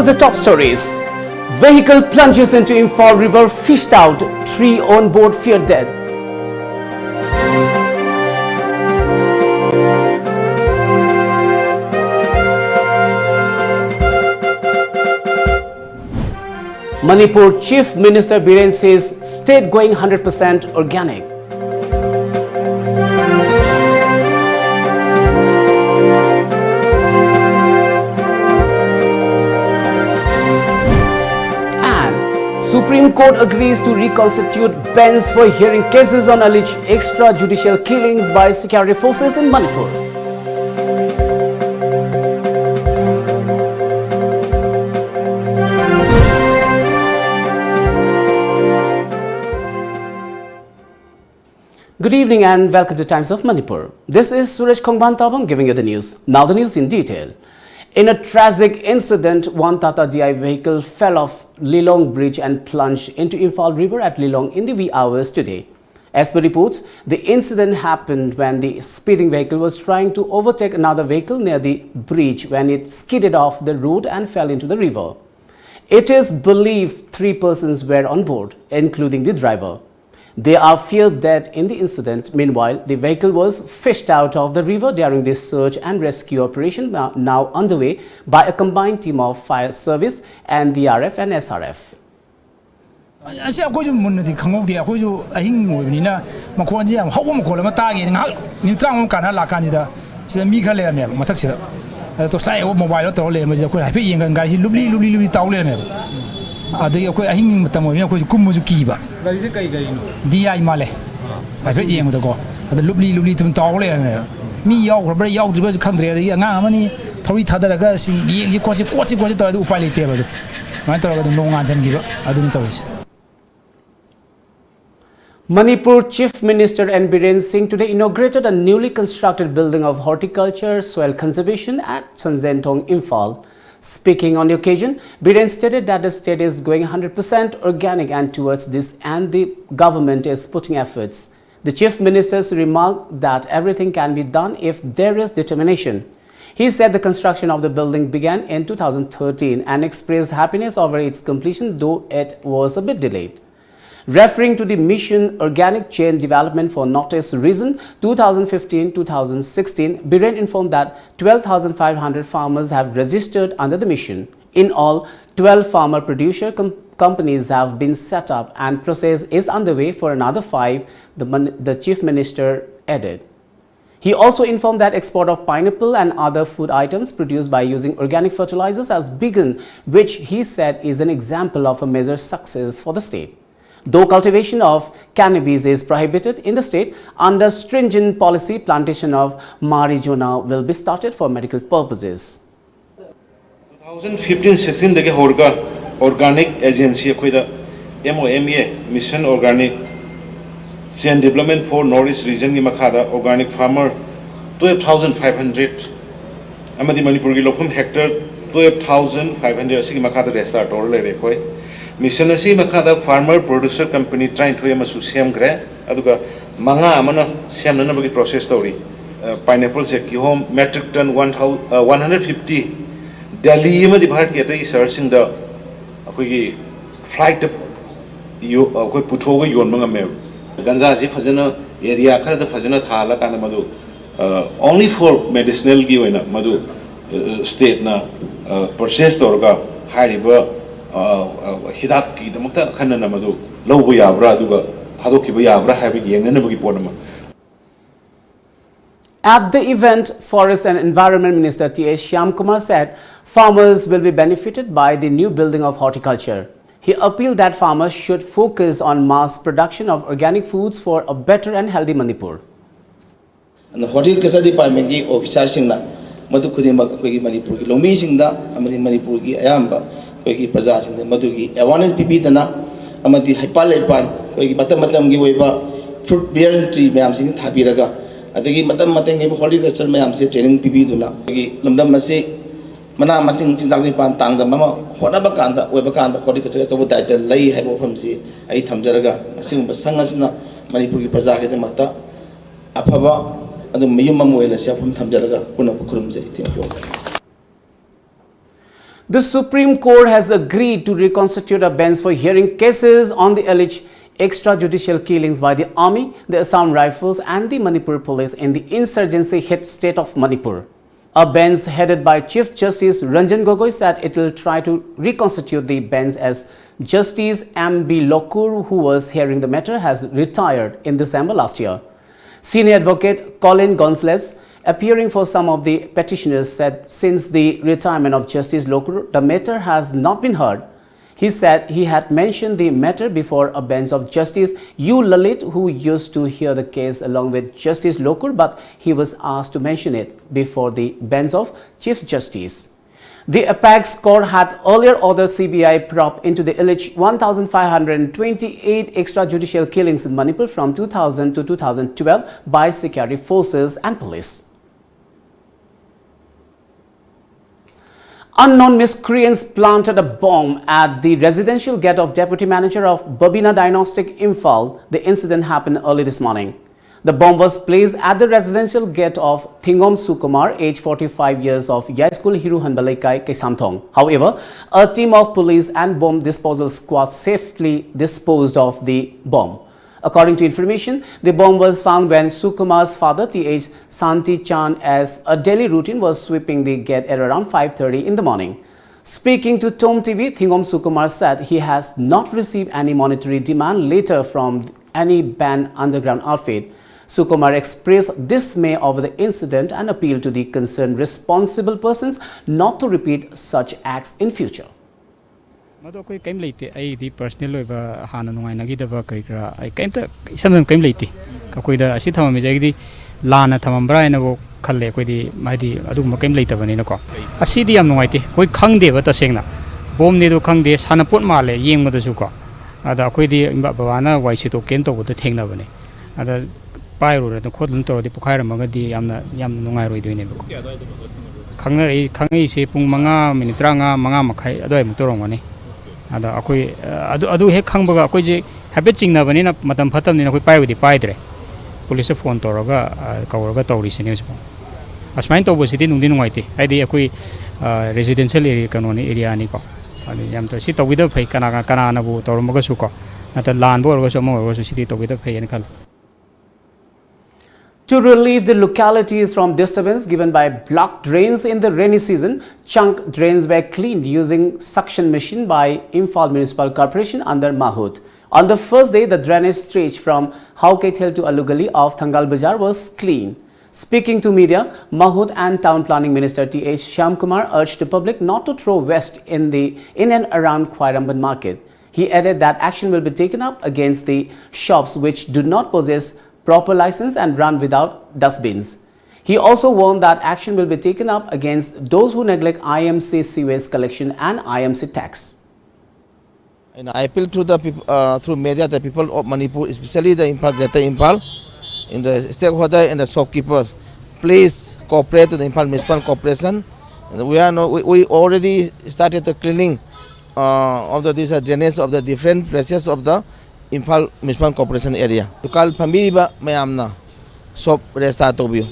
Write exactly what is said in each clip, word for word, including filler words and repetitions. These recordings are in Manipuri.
The top stories. Vehicle plunges into Imphal River, fished out, three on board fear death. Manipur Chief Minister Biren says state going hundred percent organic. And Supreme Court agrees to reconstitute bench for hearing cases on alleged extrajudicial killings by security forces in Manipur. Good evening and welcome to Times of Manipur. This is Suraj Khongban Tabam giving you the news. Now the news in detail. In a tragic incident, one Tata D I vehicle fell off Lilong Bridge and plunged into Imphal River at Lilong in the wee hours today. As per reports, the incident happened when the speeding vehicle was trying to overtake another vehicle near the bridge when it skidded off the road and fell into the river. It is believed three persons were on board, including the driver. There are fear that in the incident, meanwhile, the vehicle was fished out of the river during this search and rescue operation, now, now underway by a combined team of fire service and D R F and S R F. ꯑꯁꯤ ꯑꯩꯈꯣꯏꯁꯨ ꯃꯨꯟꯅꯗꯤ ꯈꯪꯍꯧꯗꯦ꯫ ꯑꯩꯈꯣꯏꯁꯨ ꯑꯍꯤꯡ ꯑꯣꯏꯕꯅꯤꯅ ꯃꯈꯣꯟꯁꯦ ꯌꯥꯝ ꯍꯧꯕ ꯃꯈꯣꯟ ꯑꯃ ꯇꯥꯒꯦꯅ ꯉꯥꯏꯍꯥꯛ ꯃꯤꯅꯤꯠ ꯇꯔꯥꯃꯉꯥ ꯀꯥꯟꯅ ꯂꯥꯛꯀꯥꯟꯁꯤꯗ ꯁꯤꯗ ꯃꯤ ꯈꯔ ꯂꯩꯔꯝꯃꯦꯕ ꯃꯊꯛꯁꯤꯗ꯫ ꯑꯗ ꯇꯣꯁꯂꯥꯏ ꯌꯥꯎꯕ ꯃꯣꯕꯥꯏꯜꯗꯣ ꯇꯧꯔ ꯂꯩꯔꯝꯕꯁꯤꯗ ꯑꯩꯈꯣꯏꯅ ꯍꯥꯏꯐꯦꯠ ꯌꯦꯡꯀꯥꯟꯗ ꯒꯥꯔꯤꯁꯤ ꯂꯨꯞꯂꯤ ꯂꯨꯞꯂꯤ ꯂꯨꯞꯂꯤ ꯇꯥꯎ ꯂꯩꯔꯝꯃꯦꯕ꯫ ꯑꯗꯒꯤ ꯑꯩꯈꯣꯏ ꯑꯍꯤꯡꯒꯤ ꯃꯇꯝ ꯑꯣꯏꯕꯅꯤꯅ ꯑꯩꯈꯣꯏꯁꯨ ꯀꯨꯝꯕꯁꯨ ꯀꯤꯕ꯫ ꯒꯥꯔꯤꯁꯦ ꯀꯩ ꯒꯥꯔꯤꯅꯣ? ꯗꯤ ꯑꯥꯏ ꯃꯥꯜꯂꯦ꯫ ꯍꯥꯏꯐꯦꯠ ꯌꯦꯡꯕꯗꯀꯣ꯫ ꯑꯗ ꯂꯨꯞꯂꯤ ꯂꯨꯞꯂꯤ ꯑꯗꯨꯝ ꯇꯥꯎ ꯂꯩꯔꯝꯃꯦꯕ꯫ ꯃꯤ ꯌꯥꯎꯈ꯭ꯔꯕ꯭ꯔꯥ ꯌꯥꯎꯗ꯭ꯔꯤꯕ꯭ꯔꯥꯁꯨ ꯈꯪꯗ꯭ꯔꯦ꯫ ꯑꯗꯒꯤ ꯑꯉꯥꯡ ꯑꯃꯅꯤ ꯊꯧꯔꯤ ꯊꯥꯗꯔꯒ ꯁꯤ ꯌꯦꯡꯁꯤ ꯈꯣꯠꯁꯤ ꯈꯣꯠꯁꯤ ꯈꯣꯠꯁꯤ ꯇꯧꯔꯦ꯫ ꯑꯗꯨ ꯎꯄꯥꯏ ꯂꯩꯇꯦꯕ꯫ ꯑꯗꯨ ꯑꯗꯨꯃꯥꯏꯅ ꯇꯧꯔꯒ ꯑꯗꯨꯝ ꯅꯣꯡꯉꯥꯟꯁꯤꯟꯈꯤꯕ꯫ ꯑꯗꯨꯅꯤ ꯇꯧꯔꯤꯁꯦ꯫ Manipur Chief Minister N Biren Singh today inaugurated a newly constructed building of horticulture soil conservation at Chanzenthong, Imphal. Speaking on the occasion, Biren stated that the state is going hundred percent organic and towards this, and the government is putting efforts. The Chief Minister's remark that everything can be done if there is determination. He said the construction of the building began in two thousand thirteen and expressed happiness over its completion, though it was a bit delayed. Referring to the Mission Organic Chain Development for Northeast Region two thousand fifteen two thousand sixteen, Biren informed that twelve thousand five hundred farmers have registered under the mission. In all, twelve farmer producer com- companies have been set up and process is underway for another five, the, mon- the Chief Minister added. He also informed that export of pineapple and other food items produced by using organic fertilizers has begun, which he said is an example of a major success for the state. Though cultivation of cannabis is prohibited in the state, under stringent policy, plantation of marijuana will be started for medical purposes. Two thousand fifteen sixteen ꯗꯒꯤ ꯍꯧꯔꯒ organic agency ꯑꯩꯈꯣꯏꯗ M O M A, Mission Organic Chain Development for North East Region ꯒꯤ ꯃꯈꯥꯗ organic farmer twelve thousand five hundred ꯑꯃꯗꯤ ꯃꯅꯤꯄꯨꯔꯒꯤ ꯂꯧꯐꯝ hectare twelve thousand five hundred ꯑꯁꯤꯒꯤ ꯃꯈꯥꯗ register ꯇꯧꯔ ꯂꯩꯔꯦ ꯑꯩꯈꯣꯏ꯫ Mission ꯑꯁꯤꯒꯤ ꯃꯈꯥꯗ farmer producer company ꯇꯔꯥꯅꯤꯊꯣꯏ ꯑꯃꯁꯨ ꯁꯦꯝꯈ꯭ꯔꯦ꯫ ꯑꯗꯨꯒ ꯃꯉꯥ ꯑꯃꯅ ꯁꯦꯝꯅꯅꯕꯒꯤ process ꯇꯧꯔꯤ꯫ ꯑ, pineapple ꯁꯦ ꯀꯤꯍꯣꯝ metric ton one thousand, ꯑ, one hundred fifty ꯗꯦꯜꯂꯤ ꯑꯃꯗꯤ ꯚꯥꯔꯠꯀꯤ ꯑꯇꯩ ꯁꯍꯔꯁꯤꯡꯗ ꯑꯩꯈꯣꯏꯒꯤ flight ꯇ ꯌꯣ-, ꯑꯩꯈꯣꯏ ꯄꯨꯊꯣꯛꯑꯒ ꯌꯣꯟꯕ ꯉꯝꯃꯦꯕ꯫ ꯒꯟꯖꯥꯁꯤ ꯐꯖꯅ area ꯈꯔꯗ ꯐꯖꯅ ꯊꯥꯍꯜꯂꯀꯥꯟꯗ ꯃꯗꯨ, ꯑ, only for medicinal ꯒꯤ ꯑꯣꯏꯅ ꯃꯗꯨ, ꯑ, state ꯅ, ꯑ, purchase ꯇꯧꯔꯒ ꯍꯥꯏꯔꯤꯕ, ꯑ, ꯑ, ꯍꯤꯗꯥꯛꯀꯤꯗꯃꯛꯇ ꯑꯈꯟꯅꯅ ꯃꯗꯨ ꯂꯧꯕ ꯌꯥꯕ꯭ꯔꯥ ꯑꯗꯨꯒ ꯊꯥꯗꯣꯛꯈꯤꯕ ꯌꯥꯕ꯭ꯔꯥ ꯍꯥꯏꯕ ꯌꯦꯡꯅꯅꯕꯒꯤ ꯄꯣꯠ ꯑꯃ꯫ At the event, Forest and Environment Minister T A Shyamkumar said farmers will be benefited by the new building of horticulture. He appealed that farmers should focus on mass production of organic foods for a better and healthy Manipur. ꯑꯗꯨꯅ ꯍꯣꯔꯇꯤꯀꯜꯆꯔ ꯗꯤꯄꯥꯔꯠꯃꯦꯟꯒꯤ ꯑꯣꯐꯤꯁꯥꯔꯁꯤꯡꯅ ꯃꯗꯨ ꯈꯨꯗꯤꯡꯃꯛ ꯑꯩꯈꯣꯏꯒꯤ ꯃꯅꯤꯄꯨꯔꯒꯤ ꯂꯧꯃꯤꯁꯤꯡꯗ ꯑꯃꯗꯤ ꯃꯅꯤꯄꯨꯔꯒꯤ ꯑꯌꯥꯝꯕ ꯑꯩꯈꯣꯏꯒꯤ ꯄ꯭ꯔꯖꯥꯁꯤꯡꯗ ꯃꯗꯨꯒꯤ ꯑꯦꯋꯥꯔꯅꯦꯁ ꯄꯤꯕꯤꯗꯅ ꯑꯃꯗꯤ ꯍꯩꯄꯥꯜ ꯂꯩꯄꯥꯜ ꯑꯩꯈꯣꯏꯒꯤ ꯃꯇꯝ ꯃꯇꯝꯒꯤ ꯑꯣꯏꯕ ꯐ꯭ꯔꯨꯠ ꯕꯤꯌꯔ ꯇ꯭ꯔꯤ ꯃꯌꯥꯝꯁꯤꯡ ꯊꯥꯕꯤꯔꯒ ꯑꯗꯒꯤ ꯃꯇꯝ ꯃꯇꯝꯒꯤ ꯑꯣꯏꯕ ꯍꯣꯔꯇꯤꯀꯜꯆꯔ ꯃꯌꯥꯝꯁꯦ ꯇ꯭ꯔꯦꯅꯤꯡ ꯄꯤꯕꯤꯗꯨꯅ ꯑꯩꯈꯣꯏꯒꯤ ꯂꯝꯗꯝ ꯑꯁꯤ ꯃꯅꯥ ꯃꯁꯤꯡ ꯆꯤꯟꯖꯥꯛ ꯅꯤꯄꯥꯟ ꯇꯥꯡꯗꯕ ꯑꯃ ꯍꯣꯠꯅꯕ ꯀꯥꯟꯗ ꯑꯣꯏꯕ ꯀꯥꯟꯗ ꯍꯣꯔꯇꯤꯀꯜꯆꯔ ꯑꯆꯧꯕ ꯗꯥꯏꯇ ꯂꯩ ꯍꯥꯏꯕ ꯋꯥꯐꯝꯁꯤ ꯑꯩ ꯊꯝꯖꯔꯒ ꯑꯁꯤꯒꯨꯝꯕ ꯁꯪ ꯑꯁꯤꯅ ꯃꯅꯤꯄꯨꯔꯒꯤ ꯄ꯭ꯔꯖꯥꯒꯤꯗꯃꯛꯇ ꯑꯐꯕ ꯑꯗꯨꯝ ꯃꯌꯨꯝ ꯑꯃ ꯑꯣꯏꯍꯜꯂꯁꯤ ꯍꯥꯏꯕ ꯋꯥꯐꯝ ꯊꯝꯖꯔꯒ ꯄꯨꯟꯅ ꯈꯨꯔꯨꯝꯖꯩ꯫ Thank you. The Supreme Court has agreed to reconstitute a bench for hearing cases on the alleged extrajudicial killings by the army, the Assam Rifles, and the Manipur police in the insurgency hit state of Manipur. A bench headed by Chief Justice Ranjan Gogoi said it will try to reconstitute the bench as Justice M B Lokur, who was hearing the matter, has retired in December last year. Senior advocate Colin Gonsalves, appearing for some of the petitioners, said since the retirement of Justice Lokur, the matter has not been heard. He said he had mentioned the matter before a bench of Justice U Lalit, who used to hear the case along with Justice Lokur, but he was asked to mention it before the bench of Chief Justice. The apex court had earlier ordered C B I probe into the alleged one thousand five hundred twenty-eight extrajudicial killings in Manipur from two thousand to two thousand twelve by security forces and police. Unknown miscreants planted a bomb at the residential gate of Deputy Manager of Babina Diagnostic Imphal. The incident happened early this morning. The bomb was placed at the residential gate of Thingom Sukumar, age forty-five years, of Yaischool Hiru Hanba Leikai, Keisamthong. However, a team of police and bomb disposal squad safely disposed of the bomb. According to information, the bomb was found when Sukumar's father, Th Santi Chan, as a daily routine, was sweeping the gate at around five thirty in the morning. Speaking to Tom T V, Thingom Sukumar said he has not received any monetary demand letter from any banned underground outfit. Sukumar expressed dismay over the incident and appealed to the concerned responsible persons not to repeat such acts in future. ꯃꯗꯨ ꯑꯩꯈꯣꯏ ꯀꯔꯤꯝ ꯂꯩꯇꯦ꯫ ꯑꯩꯗꯤ ꯄꯔꯁꯅꯦꯜ ꯑꯣꯏꯕ ꯍꯥꯟꯅ ꯅꯨꯡꯉꯥꯏꯅꯈꯤꯗꯕ ꯀꯔꯤ ꯀꯔꯥ ꯑꯩ ꯀꯔꯤꯝꯇ ꯏꯁꯝ ꯁꯝ ꯀꯔꯤꯝ ꯂꯩꯇꯦ꯫ ꯑꯩꯈꯣꯏꯗ ꯑꯁꯤ ꯊꯝꯃꯝꯃꯤꯁꯦ ꯑꯩꯒꯤꯗꯤ ꯂꯥꯟꯅ ꯊꯝꯃꯝꯕ꯭ꯔꯥ ꯍꯥꯏꯅꯕꯨ ꯈꯜꯂꯦ꯫ ꯑꯩꯈꯣꯏꯗꯤ ꯍꯥꯏꯗꯤ ꯑꯗꯨꯒꯨꯝꯕ ꯀꯔꯤꯝ ꯂꯩꯇꯕꯅꯤꯅꯀꯣ꯫ ꯑꯁꯤꯗꯤ ꯌꯥꯝ ꯅꯨꯡꯉꯥꯏꯇꯦ꯫ ꯑꯩꯈꯣꯏ ꯈꯪꯗꯦꯕ ꯇꯁꯦꯡꯅ꯫ ꯕꯣꯝꯅꯦꯗꯣ ꯈꯪꯗꯦ, ꯁꯥꯟꯅꯄꯣꯠ ꯃꯥꯜꯂꯦ ꯌꯦꯡꯕꯗꯁꯨꯀꯣ꯫ ꯑꯗ ꯑꯩꯈꯣꯏꯗꯤ ꯕꯕꯥꯅ ꯋꯥꯏ ꯁꯤꯠꯇꯣꯛꯀꯦꯅ ꯇꯧꯕꯗ ꯊꯦꯡꯅꯕꯅꯦ꯫ ꯑꯗ ꯄꯥꯏꯔꯨꯔꯗꯅ ꯈꯣꯠꯇꯅ ꯇꯧꯔꯗꯤ ꯄꯣꯈꯥꯏꯔꯝꯃꯒꯗꯤ ꯌꯥꯝꯅ ꯌꯥꯝ ꯅꯨꯡꯉꯥꯏꯔꯣꯏꯗꯣꯏꯅꯦꯕꯀꯣ꯫ ꯈꯪꯅꯔꯛꯏ ꯈꯪꯉꯛꯏꯁꯦ ꯄꯨꯡ ꯃꯉꯥ ꯃꯤꯅꯤꯠ ꯇꯔꯥꯃꯉꯥ, ꯃꯉꯥ ꯃꯈꯥꯏ ꯑꯗꯨꯋꯥꯏꯃꯨꯛ ꯇꯧꯔꯝꯒꯅꯤ꯫ ꯑꯗ ꯑꯩꯈꯣꯏ ꯑꯗꯨ ꯑꯗꯨ ꯍꯦꯛ ꯈꯪꯕꯒ ꯑꯩꯈꯣꯏꯁꯦ ꯍꯥꯏꯐꯦꯠ ꯆꯤꯡꯅꯕꯅꯤꯅ ꯃꯇꯝ ꯐꯠꯇꯕꯅꯤꯅ ꯑꯩꯈꯣꯏ ꯄꯥꯏꯕꯨꯗꯤ ꯄꯥꯏꯗ꯭ꯔꯦ꯫ ꯄꯨꯂꯤꯁꯇ ꯐꯣꯟ ꯇꯧꯔꯒ ꯑ, ꯀꯧꯔꯒ ꯇꯧꯔꯤꯁꯤꯅꯦ ꯍꯧꯖꯤꯛꯐꯥꯎ꯫ ꯑꯁꯨꯃꯥꯏꯅ ꯇꯧꯕꯁꯤꯗꯤ ꯅꯨꯡꯗꯤ ꯅꯨꯡꯉꯥꯏꯇꯦ, ꯍꯥꯏꯗꯤ ꯑꯩꯈꯣꯏ ꯔꯦꯁꯤꯗꯦꯟꯁꯤꯌꯦꯜ ꯑꯦꯔꯤꯌꯥ, ꯀꯩꯅꯣꯅꯤ, ꯑꯦꯔꯤꯌꯥꯅꯤꯀꯣ꯫ ꯑꯗꯨ ꯌꯥꯝ ꯇꯧ-, ꯁꯤ ꯇꯧꯕꯤꯗꯕ ꯐꯩ꯫ ꯀꯅꯥ ꯀꯅꯥꯅꯕꯨ ꯇꯧꯔꯝꯃꯒꯁꯨ ꯀꯣ, ꯅꯠꯇ꯭ꯔ ꯂꯥꯟꯕ ꯑꯣꯏꯔꯒꯁꯨ ꯑꯃ ꯑꯣꯏꯔꯒꯁꯨ ꯁꯤꯗꯤ ꯇꯧꯕꯤꯗꯕ ꯐꯩ ꯍꯥꯏꯅ ꯈꯜꯂꯤ꯫ To relieve the localities from disturbance given by blocked drains in the rainy season, chunk drains were cleaned using suction machine by Imphal Municipal Corporation under Mahut. On the first day, the drainage stretched from Howkeithel to Alugali of Thangal Bazar was cleaned. Speaking to media, Mahut and Town Planning Minister T H Shyamkumar urged the public not to throw waste in the in and around Khwairamban market. He added that action will be taken up against the shops which do not possess proper license and run without dustbins. He also warned that action will be taken up against those who neglect I M C sewage collection and I M C tax. And I appeal to the people uh, through media, the people of Manipur, especially the Imphal, Greater Imphal, in the stakeholder and the shopkeepers, please cooperate to the Imphal Municipal Corporation. And we are no, we, we already started the cleaning uh, of the this uh, drainage of the different places of the Imphal Municipal Corporation area. ꯗꯨꯀꯥꯟ ꯐꯝꯕꯤꯔꯤꯕ ꯃꯌꯥꯝꯅ ꯁꯣꯞ ꯔꯦꯖꯤꯁꯇꯥꯔ ꯇꯧꯕꯤꯌꯨ꯫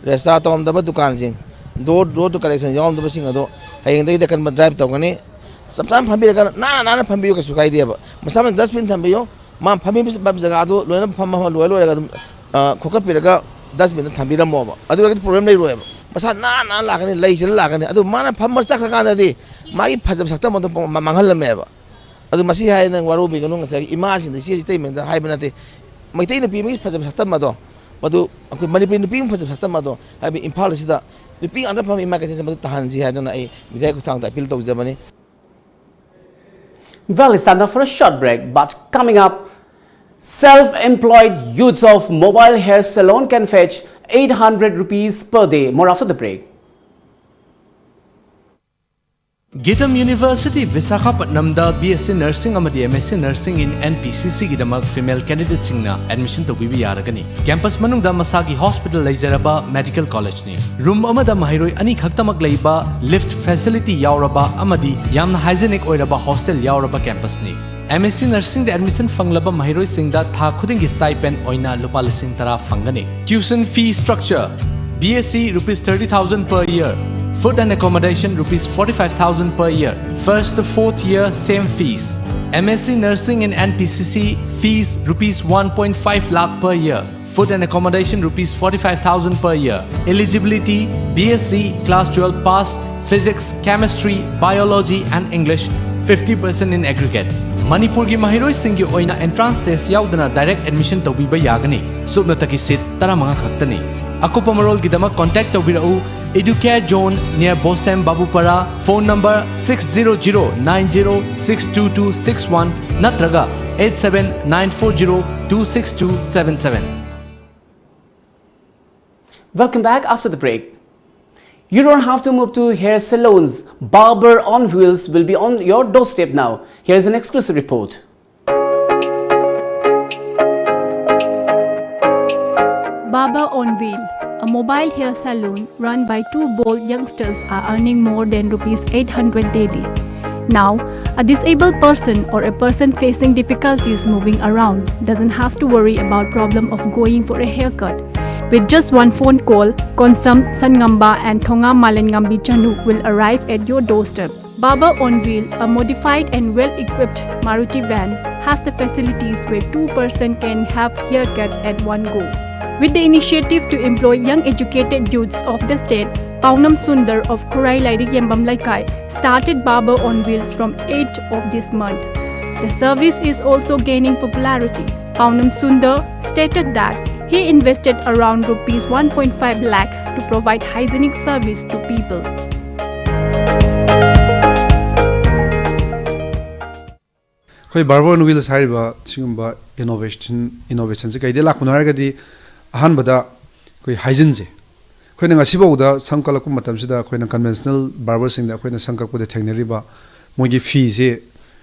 ꯔꯦꯖꯤꯁꯇꯥꯔ ꯇꯧꯔꯝꯗꯕ ꯗꯨꯀꯥꯟꯁꯤꯡ, door door to collection ꯌꯥꯎꯔꯝꯗꯕꯁꯤꯡ ꯑꯗꯣ ꯍꯌꯦꯡꯗꯒꯤꯗꯤ ꯑꯀꯟꯕ drive ꯇꯧꯒꯅꯤ꯫ ꯆꯞ ꯆꯥꯅ ꯐꯝꯕꯤꯔꯒ ꯅꯥꯟꯅ ꯅꯥꯟꯅ ꯐꯝꯕꯤꯌꯨ, ꯀꯩꯁꯨ ꯀꯥꯏꯗꯦꯕ꯫ ꯃꯁꯥ ꯃꯊꯟ dustbin ꯊꯝꯕꯤꯌꯨ꯫ ꯃꯥ ꯐꯝꯕꯤꯕ ꯖꯒꯥꯗꯨ ꯂꯣꯏꯅ ꯐꯝ ꯐꯝ ꯂꯣꯏꯔ ꯂꯣꯏꯔꯒ ꯑꯗꯨꯝ ꯑ, ꯈꯣꯀꯠꯄꯤꯔꯒ dustbinꯗ ꯊꯝꯕꯤꯔꯝꯃꯣꯕ꯫ ꯑꯗꯨ ꯑꯣꯏꯔꯒꯗꯤ problem ꯂꯩꯔꯣꯏꯕ꯫ ꯃꯁꯥ ꯅꯥꯟꯅ ꯅꯥꯟꯅ ꯂꯥꯛꯀꯅꯤ, ꯂꯩꯁꯤꯅ ꯂꯥꯛꯀꯅꯤ꯫ ꯑꯗꯨ ꯃꯥꯅ ꯐꯝꯃ ꯆꯠꯈ꯭ꯔꯀꯥꯟꯗꯗꯤ ꯃꯥꯒꯤ ꯐꯖꯕ ꯁꯛꯇꯝ ꯑꯗꯨ ꯃꯥꯡꯍꯜꯂꯝꯃꯦꯕ꯫ ꯑꯗꯨ ꯃꯁꯤ ꯍꯥꯏ ꯅꯪ ꯋꯥꯔꯧꯕꯤꯒꯅꯨ, ꯉꯁꯥꯏꯒꯤ ꯏꯃꯥꯁꯤꯡꯗ ꯏꯆꯦ ꯏꯇꯩꯃꯗ ꯍꯥꯏꯕ ꯅꯠꯇꯦ꯫ ꯃꯩꯇꯩ ꯅꯨꯄꯤ ꯑꯃꯒꯤ ꯐꯖꯕ ꯁꯛꯇꯝ ꯑꯗꯣ, ꯃꯗꯨ ꯑꯩꯈꯣꯏ ꯃꯅꯤꯄꯨꯔꯤ ꯅꯨꯄꯤ ꯑꯃꯒꯤ ꯐꯖꯕ ꯁꯛꯇꯝ ꯑꯗꯣ, ꯍꯥꯏꯕꯗꯤ ꯏꯝꯐꯥꯜ ꯑꯁꯤꯗ ꯅꯨꯄꯤ ꯉꯥꯛꯇ ꯐꯝꯃꯤ ꯏꯃꯥ ꯀꯩꯊꯦꯜꯁꯦ, ꯃꯗꯨ ꯇꯥꯍꯟꯁꯤ ꯍꯥꯏꯗꯨꯅ ꯑꯩ ꯃꯤꯗꯤꯌꯥꯒꯤ ꯈꯨꯠꯊꯥꯡꯗ appeal ꯇꯧꯖꯕꯅꯤ꯫ Well, it's time now for a short break, but coming up, self-employed youths of mobile hair salon can fetch eight hundred rupees per day. More after the break. Gitam University, Visakhapatnamda B S C Nursing ꯑꯃꯗꯤ M S C Nursing in N P C C ꯒꯤꯗꯃꯛ female candidateꯁꯤꯡꯅ admission ꯇꯧꯕꯤꯕ ꯌꯥꯔꯒꯅꯤ꯫ Campus ꯃꯅꯨꯡꯗ ꯃꯁꯥꯒꯤ hospital ꯂꯩꯖꯔꯕ medical collegeꯅꯤ꯫ Room ꯑꯃꯗ ꯃꯍꯩꯔꯣꯏ ꯑꯅꯤꯈꯛꯇꯃꯛ ꯂꯩꯕ, lift facility ꯌꯥꯎꯔꯕ ꯑꯃꯗꯤ ꯌꯥꯝꯅ hygienic ꯑꯣꯏꯔꯕ hostel ꯌꯥꯎꯔꯕ campusꯅꯤ꯫ M S C Nursingꯗ admission ꯐꯪꯂꯕ ꯃꯍꯩꯔꯣꯏꯁꯤꯡꯗ ꯊꯥ ꯈꯨꯗꯤꯡꯒꯤ stipend ꯑꯣꯏꯅ ꯂꯨꯄꯥ ꯂꯤꯁꯤꯡ ꯇꯔꯥ ꯐꯪꯒꯅꯤ꯫ Tuition fee structure: B S C rupees thirty thousand per year, food and accommodation rupees forty-five thousand per year, first to fourth year same fees. M S C Nursing in N P C C fees rupees one point five lakh per year, food and accommodation rupees forty-five thousand per year. Eligibility: B S C class twelve pass, physics, chemistry, biology and English, fifty percent in aggregate. ꯃꯅꯤꯄꯨꯔꯒꯤ ꯃꯍꯩꯔꯣꯏꯁꯤꯡꯒꯤ ꯑꯣꯏꯅ entrance test ꯌꯥꯎꯗꯅ direct admission ꯇꯧꯕꯤꯕ ꯌꯥꯒꯅꯤ꯫ ꯁꯨꯞꯅꯇꯒꯤ seat ꯇꯔꯥꯃꯉꯥ ꯈꯛꯇꯅꯤ꯫ ꯑꯀꯨꯞꯄ ꯃꯔꯣꯜꯒꯤꯗꯃꯛ contact ꯇꯧꯕꯤꯔꯛꯎ Educare Zone near Bosem Babupara, phone number six zero zero nine zero six two two six one ꯅꯠꯇ꯭ꯔꯒ eight seven nine four zero two six two seven seven. Welcome back after the break. You don't have to move to hair salons. Barber on Wheels will be on your doorstep now. Here is an exclusive report. Barber on Wheel, a mobile hair salon run by two bold youngsters, are earning more than rupees eight hundred daily. Now, a disabled person or a person facing difficulties moving around doesn't have to worry about problem of going for a haircut. With just one phone call, Konsam Sangamba and Thongam Malengambi Chanu will arrive at your doorstep. Barber on Wheel, a modified and well-equipped Maruti van, has the facilities where two person can have haircut at one go. With the initiative to employ young educated youths of the state, Paunam Sundar of Khurai Lairik Yembam Laikai started Barber on Wheels from eighth of this month. The service is also gaining popularity. Paunam Sundar stated that he invested around rupees one point five lakh to provide hygienic service to people. ꯑꯩꯈꯣꯏ Barber on Wheels ꯍꯥꯏꯔꯤꯕ ꯁꯤꯒꯨꯝꯕ innovation innovationꯁꯦ ꯀꯩꯗꯩ ꯂꯥꯛꯄꯅꯣ ꯍꯥꯏꯔꯒꯗꯤ, ꯑꯍꯥꯟꯕꯗ ꯑꯩꯈꯣꯏ hygiene ꯁꯦ, ꯑꯩꯈꯣꯏꯅ ꯉꯁꯤꯐꯥꯎꯗ ꯁꯝ ꯀꯛꯂꯛꯄ ꯃꯇꯝꯁꯤꯗ ꯑꯩꯈꯣꯏꯅ conventional barber ꯁꯤꯡꯗ ꯑꯩꯈꯣꯏꯅ ꯁꯝ ꯀꯛꯄꯗ ꯊꯦꯡꯅꯔꯤꯕ ꯃꯣꯏꯒꯤ ꯐꯤꯁꯦ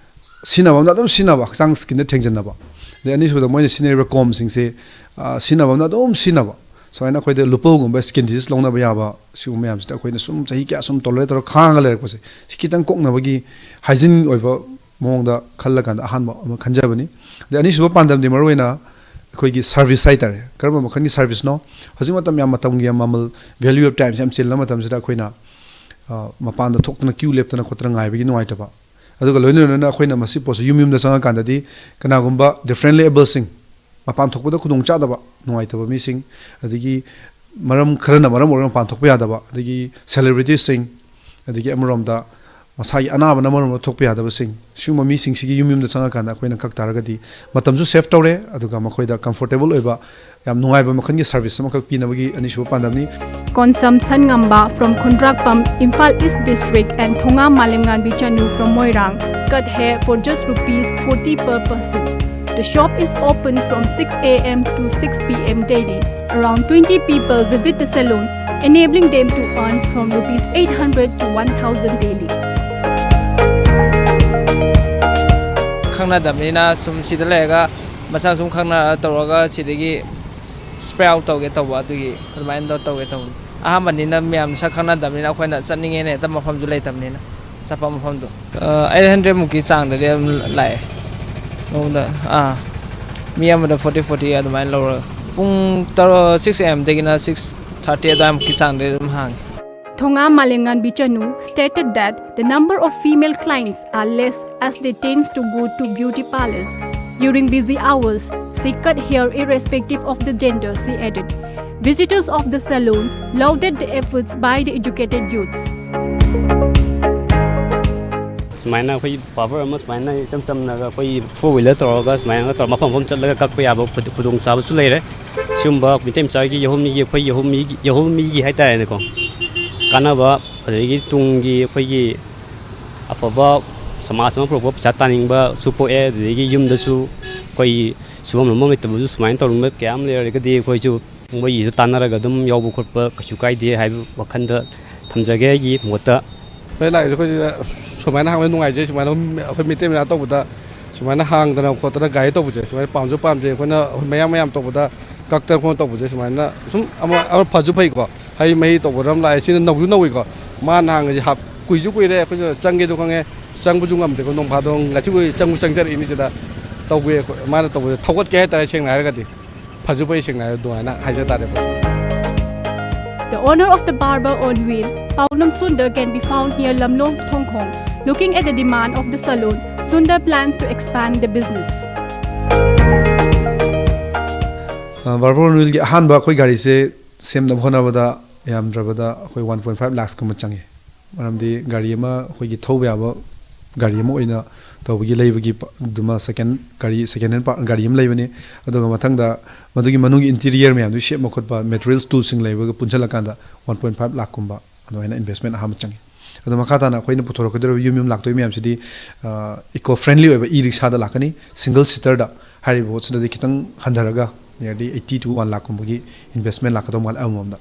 ꯁꯤꯖꯤꯟꯅꯕ ꯑꯃꯗ ꯑꯗꯨꯝ ꯁꯤꯖꯤꯟꯅꯕ, ꯍꯛꯆꯥꯡ skin ꯗ ꯊꯦꯡꯖꯤꯟꯅꯕ, ꯑꯗꯩ ꯑꯅꯤꯁꯨꯕꯗ ꯃꯣꯏꯅ ꯁꯤꯖꯤꯟꯅꯔꯤꯕ comb ꯁꯤꯡꯁꯦ, ꯑ, ꯁꯤꯖꯤꯟꯅꯕ ꯑꯃꯗ ꯑꯗꯨꯝ ꯁꯤꯖꯤꯟꯅꯕ, ꯁꯨꯃꯥꯏꯅ ꯑꯩꯈꯣꯏꯗ ꯂꯨꯄꯧꯒꯨꯝꯕ, skin disease ꯂꯧꯅꯕ ꯌꯥꯕ, ꯁꯤꯒꯨꯝꯕ ꯃꯌꯥꯝꯁꯤꯗ ꯑꯩꯈꯣꯏꯅ ꯁꯨꯝ ꯆꯍꯤ ꯀꯌꯥ ꯁꯨꯝ tolerate ꯇꯧꯔ ꯈꯥꯡꯉ ꯂꯩꯔꯛꯄꯁꯦ, ꯁꯤ ꯈꯤꯇꯪ ꯀꯣꯛꯅꯕꯒꯤ hygiene ꯑꯣꯏꯕ ꯃꯑꯣꯡꯗ ꯈꯜꯂꯀꯥꯟꯗ ꯑꯍꯥꯟꯕ ꯑꯃ ꯈꯟꯖꯕꯅꯤ꯫ ꯑꯗꯩ ꯑꯅꯤꯁꯨꯕ ꯄꯥꯟꯗꯝꯗꯤ ꯃꯔꯨꯑꯣꯏꯅ ꯑꯩꯈꯣꯏꯒꯤ ꯁꯥꯔꯚꯤꯁ ꯍꯥꯏꯇꯥꯔꯦ꯫ ꯀꯔꯝꯕ ꯃꯈꯜꯒꯤ ꯁꯥꯔꯚꯤꯁꯅꯣ? ꯍꯧꯖꯤꯛ ꯃꯇꯝ ꯌꯥꯝ ꯃꯇꯝꯒꯤ ꯌꯥꯝ ꯃꯃꯜ, value of time ꯁꯦ ꯌꯥꯝ ꯆꯤꯜꯂ ꯃꯇꯝꯁꯤꯗ ꯑꯩꯈꯣꯏꯅ, ꯑ, ꯃꯄꯥꯟꯗ ꯊꯣꯛꯇꯅ ꯀ꯭ꯌꯨ ꯂꯦꯞꯇꯅ ꯈꯣꯠꯇꯅ ꯉꯥꯏꯕꯒꯤ ꯅꯨꯡꯉꯥꯏꯇꯕ, ꯑꯗꯨꯒ ꯂꯣꯏꯅ ꯂꯣꯏꯅꯅ ꯑꯩꯈꯣꯏꯅ ꯃꯁꯤ ꯄꯣꯠꯁꯦ ꯌꯨꯝ ꯌꯨꯝꯗ ꯆꯪꯉꯀꯥꯟꯗꯗꯤ ꯀꯅꯥꯒꯨꯝꯕ differently abledꯁꯤꯡ, ꯃꯄꯥꯟ ꯊꯣꯛꯄꯗ ꯈꯨꯗꯣꯡ ꯆꯥꯗꯕ, ꯅꯨꯡꯉꯥꯏꯇꯕ ꯃꯤꯁꯤꯡ, ꯑꯗꯒꯤ ꯃꯔꯝ ꯈꯔꯅ ꯃꯔꯝ ꯑꯣꯏꯔꯒ ꯃꯄꯥꯟ ꯊꯣꯛꯄ ꯌꯥꯗꯕ, ꯑꯗꯒꯤ celebrityꯁꯤꯡ, ꯑꯗꯒꯤ ꯑꯃꯔꯣꯝꯗ ꯃꯁꯥꯒꯤ ꯑꯅꯥꯕꯅ ꯃꯔꯝ ꯑꯣꯏꯔꯒ ꯊꯣꯛꯄ ꯌꯥꯗꯕꯁꯤꯡ, ꯁꯤꯒꯨꯝꯕ ꯃꯤꯁꯤꯡꯁꯤꯒꯤ ꯌꯨꯝ ꯌꯨꯝꯗ ꯆꯪꯉꯀꯥꯟꯗ ꯑꯩꯈꯣꯏꯅ ꯀꯛ ꯇꯥꯔꯒꯗꯤ ꯃꯇꯝꯁꯨ save ꯇꯧꯔꯦ, ꯑꯗꯨꯒ ꯃꯈꯣꯏꯗ comfortable ꯑꯣꯏꯕ, ꯌꯥꯝ ꯅꯨꯡꯉꯥꯏꯕ ꯃꯈꯜꯒꯤ service ꯑꯃꯈꯛ ꯄꯤꯅꯕꯒꯤ ꯑꯅꯤꯁꯨꯕ ꯄꯥꯟꯗꯝꯅꯤ꯫ Konsam Sangamba from Khundrakpam, Imphal East District, and Thongam Malemnganbi Chanu from Moirang cut hair for just rupees forty per person. The shop is open from six a m to six p m daily. Around twenty people visit the salon, enabling them to earn from rupees eight hundred to one thousand daily. ꯈꯪꯅꯗꯕꯅꯤꯅ ꯁꯨꯝ ꯁꯤꯗ ꯂꯩꯔꯒ ꯃꯁꯥ ꯁꯨꯝ ꯈꯪꯅꯔ ꯇꯧꯔꯒ ꯁꯤꯗꯒꯤ spread out ꯇꯧꯒꯦ ꯇꯧꯕ, ꯑꯗꯨꯒꯤ ꯑꯗꯨꯃꯥꯏꯅ ꯇꯧ- ꯇꯧꯒꯦ ꯇꯧꯕꯅꯤ꯫ ꯑꯍꯥꯟꯕꯅꯤꯅ ꯃꯌꯥꯝ ꯁꯛ ꯈꯪꯅꯗꯕꯅꯤꯅ ꯑꯩꯈꯣꯏꯅ ꯆꯠꯅꯤꯡꯉꯦꯅ ꯍꯦꯛꯇ ꯃꯐꯝꯁꯨ ꯂꯩꯇꯕꯅꯤꯅ ꯆꯠꯄ ꯃꯐꯝꯗꯣ꯫ ꯑꯩꯠ ꯍꯟꯗ꯭ꯔꯦꯗ ꯃꯨꯛꯀꯤ ꯆꯥꯡꯗꯗꯤ ꯑꯗꯨꯝ ꯂꯥꯛꯑꯦ꯫ ꯅꯣꯡꯃꯗ, ꯑꯥ, ꯃꯤ ꯑꯃꯗ ꯐꯣꯔꯇꯤ ꯐꯣꯔꯇꯤ ꯑꯗꯨꯃꯥꯏꯅ ꯂꯧꯔꯒ ꯄꯨꯡ ꯇꯔꯨꯛ, six a.m.ꯗꯒꯤꯅ six thirty ꯑꯗꯨꯋꯥꯏꯃꯨꯛꯀꯤ ꯆꯥꯡꯗꯗꯤ ꯑꯗꯨꯝ ꯍꯥꯡꯉꯦ꯫ Thongam Malemnganbi Chanu stated that the number of female clients are less as they tend to go to beauty parlors. During busy hours, she cut hair irrespective of the gender, she added. Visitors of the salon lauded the efforts by the educated youths. ꯁꯨꯃꯥꯏꯅ ꯑꯩꯈꯣꯏ ꯕꯥꯔꯕꯔ ꯑꯃ ꯁꯨꯃꯥꯏꯅ ꯏꯆꯝ ꯆꯝꯅꯒ ꯑꯩꯈꯣꯏ four wheeler ꯇꯧꯔꯒ ꯁꯨꯃꯥꯏꯅ ꯇꯧꯔꯒ ꯃꯐꯝ ꯃꯐꯝ ꯆꯠꯂꯒ ꯀꯛꯄ ꯌꯥꯕ ꯈꯨꯗꯣꯡ- ꯈꯨꯗꯣꯡꯆꯥꯕꯁꯨ ꯂꯩꯔꯦ꯫ ꯁꯤꯒꯨꯝꯕ ꯃꯤꯇꯩ ꯃꯆꯥꯒꯤ ꯌꯥꯍꯧꯃꯤꯒꯤ ꯑꯩꯈꯣꯏ ꯌꯥꯍꯧꯃꯤꯒꯤ ꯌꯥꯍꯧꯃꯤꯒꯤ ꯍꯥꯏꯇꯥꯔꯦꯅꯦꯀꯣ, ꯀꯥꯟꯅꯕ, ꯑꯗꯒꯤ ꯇꯨꯡꯒꯤ ꯑꯩꯈꯣꯏꯒꯤ ꯑꯐꯕ ꯁꯃꯥꯖ ꯑꯃ ꯄꯨꯔꯛꯄ, ꯄꯩꯁꯥ ꯇꯥꯅꯤꯡꯕꯁꯨ ꯄꯣꯛꯑꯦ꯫ ꯑꯗꯨꯗꯒꯤ ꯌꯨꯝꯗꯁꯨ ꯑꯩꯈꯣꯏ ꯁꯨꯐꯝ ꯅꯣꯝꯐꯝ ꯂꯩꯇꯕꯁꯨ ꯁꯨꯃꯥꯏꯅ ꯇꯧꯅꯤꯡꯕ ꯀꯌꯥ ꯑꯃ ꯂꯩꯔꯒꯗꯤ ꯑꯩꯈꯣꯏꯁꯨ ꯃꯣꯏꯒꯤꯁꯨ ꯇꯥꯟꯅꯔꯒ ꯑꯗꯨꯝ ꯌꯥꯎꯕ ꯈꯣꯠꯄ ꯀꯩꯁꯨ ꯀꯥꯏꯗꯦ ꯍꯥꯏꯕ ꯋꯥꯈꯜꯗ ꯊꯝꯖꯒꯦ ꯑꯩꯒꯤ ꯃꯣꯠꯇ꯫ ꯍꯣꯏ, ꯂꯥꯛꯏꯁꯦ ꯑꯩꯈꯣꯏꯁꯤꯗ ꯁꯨꯃꯥꯏꯅ ꯍꯥꯡꯕꯗ ꯅꯨꯡꯉꯥꯏꯖꯩ꯫ ꯁꯨꯃꯥꯏꯅ ꯑꯩꯈꯣꯏ ꯃꯩꯇꯩ ꯃꯆꯥ ꯇꯧꯕꯗ ꯁꯨꯃꯥꯏꯅ ꯍꯥꯡꯗꯅ ꯈꯣꯠꯇꯅ ꯒꯥꯏꯗ ꯇꯧꯕꯁꯦ ꯁꯨꯃꯥꯏꯅ ꯄꯥꯝꯁꯨ ꯄꯥꯝꯖꯩ꯫ ꯑꯩꯈꯣꯏꯅ ꯑꯩꯈꯣꯏ ꯃꯌꯥꯝ ꯃꯌꯥꯝ ꯇꯧꯕꯗ ꯀꯛꯇꯅ ꯈꯣꯠꯇꯅ ꯇꯧꯕꯁꯦ ꯁꯨꯃꯥꯏꯅ ꯁꯨꯝ ꯑꯃ ꯑꯃ ꯐꯁꯨ ꯐꯩꯀꯣ꯫ ꯍꯩ ꯃꯍꯤ ꯇꯧꯕꯗ ꯑꯃ ꯂꯥꯛꯑꯦ꯫ ꯁꯤꯅ ꯅꯧꯁꯨ ꯅꯧꯏꯀꯣ꯫ ꯃꯥꯅ ꯍꯥꯡꯉꯤꯁꯦ ꯍꯥꯞ ꯀꯨꯏꯁꯨ ꯀꯨꯏꯔꯦ꯫ ꯑꯩꯈꯣꯏꯁꯨ ꯆꯪꯒꯦꯗꯣ ꯈꯪꯉꯦ꯫ ꯆꯪꯕꯁꯨ ꯉꯝꯗꯦꯀꯣ, ꯅꯣꯡ ꯐꯥꯗꯣꯛ ꯉꯁꯤꯕꯨ ꯆꯪꯕꯨ ꯆꯪꯖꯔꯛꯏꯅꯤ ꯁꯤꯗ꯫ ꯇꯧꯕꯤ ꯑꯩꯈꯣꯏ, ꯃꯥꯅ ꯇꯧꯕꯁꯦ ꯊꯧꯒꯠꯀꯦ ꯍꯥꯏꯇꯥꯔꯦ, ꯁꯦꯡꯅ ꯍꯥꯏꯔꯒꯗꯤ ꯐꯖꯨꯕ ꯑꯩ ꯁꯦꯡꯅ ꯍꯥꯏꯔꯒ ꯑꯗꯨꯃꯥꯏꯅ ꯍꯥꯏꯖ ꯇꯥꯔꯦ꯫ The owner of the barber on wheel, Paunam Sundar, can be found near Lamlong, Thongkhong. Looking at the demand of the salon, Sundar plans to expand the business. ꯕꯥꯔꯕꯔ ꯑꯣꯟ ꯋꯤꯜꯒꯤ ꯑꯍꯥꯟꯕ ꯑꯩꯈꯣꯏ ꯒꯥꯔꯤꯁꯦ ꯁꯦꯝꯅꯕ ꯍꯣꯠꯅꯕꯗ ꯌꯥꯝꯗ꯭ꯔꯕꯗ ꯑꯩꯈꯣꯏ ꯋꯥꯟ ꯄꯣꯏꯟ ꯐꯥꯏꯚ ꯂꯥꯛꯁꯀꯨꯝꯕ ꯆꯪꯉꯤ꯫ ꯃꯔꯝꯗꯤ ꯒꯥꯔꯤ ꯑꯃ ꯑꯩꯈꯣꯏꯒꯤ ꯊꯧꯕ ꯌꯥꯕ ꯒꯥꯔꯤ ꯑꯃ ꯑꯣꯏꯅ ꯇꯧꯕꯒꯤ ꯂꯩꯕꯒꯤ ꯄ- ꯗꯨꯃ ꯁꯦꯀꯦꯟ ꯒꯥꯔꯤ ꯁꯦꯀꯦꯟ ꯍꯦꯟ ꯄꯥꯔ ꯒꯥꯔꯤ ꯑꯃ ꯂꯩꯕꯅꯤ꯫ ꯑꯗꯨꯒ ꯃꯊꯪꯗ ꯃꯗꯨꯒꯤ ꯃꯅꯨꯡꯒꯤ ꯏꯟꯇꯤꯔꯤꯌꯔ ꯃꯌꯥꯝꯗꯨ ꯁꯦꯝꯕ ꯈꯣꯠꯄ ꯃꯦꯇꯔꯤꯌꯦꯜꯁ ꯇꯨꯜꯁꯤꯡ ꯂꯩꯕꯒ ꯄꯨꯟꯁꯤꯜꯂꯀꯥꯟꯗ ꯋꯥꯟ ꯄꯣꯏꯟ ꯐꯥꯏꯚ ꯂꯥꯛꯀꯨꯝꯕ ꯑꯗꯨꯃꯥꯏꯅ ꯏꯟꯚꯦꯁꯃꯦꯟ ꯑꯍꯥꯟꯕ ꯆꯪꯉꯤ꯫ ꯑꯗꯣ ꯃꯈꯥ ꯇꯥꯅ ꯑꯩꯈꯣꯏꯅ ꯄꯨꯊꯣꯔꯛꯀꯗꯧꯔꯤꯕ ꯌꯨꯝ ꯌꯨꯝ ꯂꯥꯛꯇꯣꯏ ꯃꯌꯥꯝꯁꯤꯗꯤ ꯏꯀꯣ ꯐ꯭ꯔꯦꯟꯂꯤ ꯑꯣꯏꯕ ꯏ ꯔꯤꯛꯁꯥꯗ ꯂꯥꯛꯀꯅꯤ꯫ ꯁꯤꯡꯒꯜ ꯁꯤꯇꯔꯗ ꯍꯥꯏꯔꯤꯕ ꯄꯣꯠꯁꯤꯗꯗꯤ ꯈꯤꯇꯪ ꯍꯟꯊꯔꯒ nearly eighty to one ꯂꯥꯛꯀꯨꯝꯕꯒꯤ ꯏꯟꯚꯦꯁꯃꯦꯟ ꯂꯥꯛꯀꯗꯧ ꯃꯥꯜꯂꯦ ꯑꯃꯃꯝꯗ꯫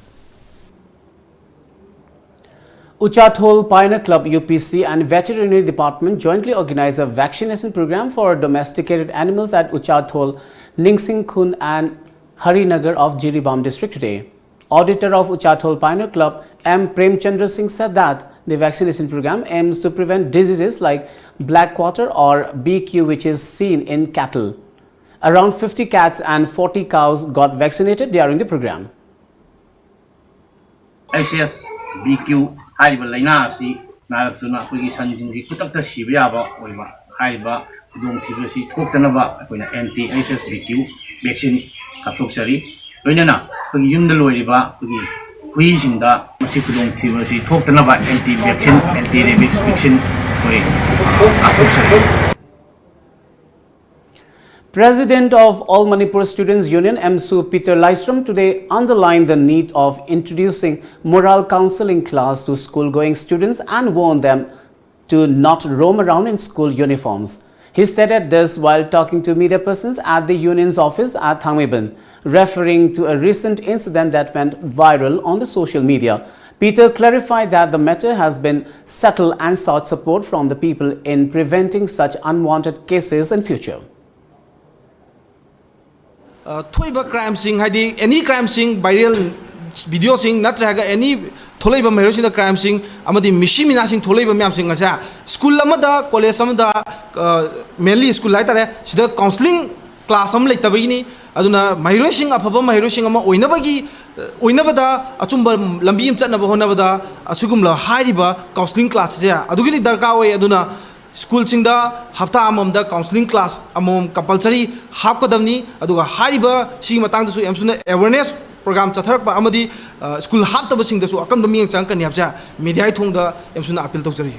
Uchathol Pioneer Club, U P C, and Veterinary Department jointly organized a vaccination program for domesticated animals at Uchathol, Ningsingkhun, and Harinagar of Jiribam district today. Auditor of Uchathol Pioneer Club, M Premchandra Singh, said that the vaccination program aims to prevent diseases like black quarter or B Q, which is seen in cattle. Around fifty cats and forty cows got vaccinated during the program. H S B Q ꯍꯥꯏꯔꯤꯕ ꯂꯥꯏꯅꯥ ꯑꯁꯤ ꯅꯥꯔꯛꯇꯨꯅ ꯑꯩꯈꯣꯏꯒꯤ ꯁꯟꯁꯤꯡꯁꯤ ꯈꯨꯗꯛꯇ ꯁꯤꯕ ꯌꯥꯕ ꯑꯣꯏꯕ꯫ ꯍꯥꯏꯔꯤꯕ ꯈꯨꯗꯣꯡꯊꯤꯕ ꯑꯁꯤ ꯊꯣꯛꯇꯅꯕ ꯑꯩꯈꯣꯏꯅ anti H S B Q vaccine ꯀꯥꯞꯊꯣꯛꯆꯔꯤ꯫ ꯂꯣꯏꯅꯅ ꯑꯩꯈꯣꯏꯒꯤ ꯌꯨꯝꯗ ꯂꯣꯏꯔꯤꯕ ꯑꯩꯈꯣꯏꯒꯤ ꯍꯨꯏꯁꯤꯡꯗ ꯃꯁꯤ ꯈꯨꯗꯣꯡꯊꯤꯕ ꯑꯁꯤ ꯊꯣꯛꯇꯅꯕ anti vaccine, anti rabies vaccine ꯑꯩꯈꯣꯏ ꯀꯥꯞꯊꯣꯛꯆꯔꯤ꯫ President of All Manipur Students Union, AMSU, Peter Laisram, today underlined the need of introducing moral counseling class to school-going students and warned them to not roam around in school uniforms. He stated this while talking to media persons at the union's office at Thangmeiban, referring to a recent incident that went viral on the social media. Peter clarified that the matter has been settled and sought support from the people in preventing such unwanted cases in future. ꯊꯣꯛꯏꯕ ꯀ꯭ꯔꯥꯏꯝꯁꯤꯡ, ꯍꯥꯏꯗꯤ ꯑꯦꯅꯤ ꯀ꯭ꯔꯥꯏꯝꯁꯤꯡ, ꯚꯥꯏꯔꯦꯜ ꯚꯤꯗꯤꯑꯣꯁꯤꯡ ꯅꯠꯇ꯭ꯔꯒ ꯑꯦꯅꯤ ꯊꯣꯛꯂꯛꯏꯕ ꯃꯍꯩꯔꯣꯏꯁꯤꯡꯗ ꯀ꯭ꯔꯥꯏꯝꯁꯤꯡ ꯑꯃꯗꯤ ꯃꯤꯁꯤ ꯃꯤꯅꯥꯁꯤꯡ ꯊꯣꯛꯂꯛꯏꯕ ꯃꯌꯥꯝꯁꯤꯡ ꯑꯁꯦ ꯁ꯭ꯀꯨꯜ ꯑꯃꯗ, ꯀꯣꯂꯦꯖ ꯑꯃꯗ, ꯃꯦꯟꯂꯤ ꯁ꯭ꯀꯨꯜ ꯍꯥꯏꯇꯥꯔꯦ, ꯁꯤꯗ ꯀꯥꯎꯟꯁꯤꯂꯤꯡ ꯀ꯭ꯂꯥꯁ ꯑꯃ ꯂꯩꯇꯕꯒꯤꯅꯤ꯫ ꯑꯗꯨꯅ ꯃꯍꯩꯔꯣꯏꯁꯤꯡ, ꯑꯐꯕ ꯃꯍꯩꯔꯣꯏꯁꯤꯡ ꯑꯃ ꯑꯣꯏꯅꯕꯒꯤ, ꯑꯣꯏꯅꯕꯗ, ꯑꯆꯨꯝꯕ ꯂꯝꯕꯤ ꯑꯃ ꯆꯠꯅꯕ ꯍꯣꯠꯅꯕꯗ ꯑꯁꯤꯒꯨꯝꯂꯕ ꯍꯥꯏꯔꯤꯕ ꯀꯥꯎꯟꯁꯤꯂꯤꯡ ꯀ꯭ꯂꯥꯁꯁꯦ ꯑꯗꯨꯛꯀꯤ ꯃꯇꯤꯛ ꯗꯔꯀꯥꯔ ꯑꯣꯏ꯫ ꯑꯗꯨꯅ ꯁ꯭ꯀꯨꯜꯁꯤꯡꯗ ꯍꯞꯇꯥ ꯑꯃꯃꯝꯗ ꯀꯥꯎꯟꯁꯤꯂꯤꯡ ꯀ꯭ꯂꯥꯁ ꯑꯃꯃꯝ ꯀꯝꯄꯜꯁꯔꯤ ꯍꯥꯞꯀꯗꯕꯅꯤ꯫ ꯑꯗꯨꯒ ꯍꯥꯏꯔꯤꯕ ꯁꯤꯒꯤ ꯃꯇꯥꯡꯗꯁꯨ ꯑꯦꯝꯁꯨꯅ ꯑꯦꯋꯦꯔꯅꯦꯁ ꯄ꯭ꯔꯣꯒ꯭ꯔꯥꯝ ꯆꯠꯊꯔꯛꯄ ꯑꯃꯗꯤ, ꯑ, ꯁ꯭ꯀꯨꯜ ꯍꯥꯞꯇꯕꯁꯤꯡꯗꯁꯨ ꯑꯀꯟꯕ ꯃꯤꯠꯌꯦꯡ ꯆꯪꯉꯛꯀꯅꯤ ꯍꯥꯏꯕꯁꯦ ꯃꯦꯗꯤꯌꯥꯒꯤ ꯊꯣꯡꯗ ꯑꯦꯝꯁꯨꯅ ꯑꯄꯤꯜ ꯇꯧꯖꯔꯤ꯫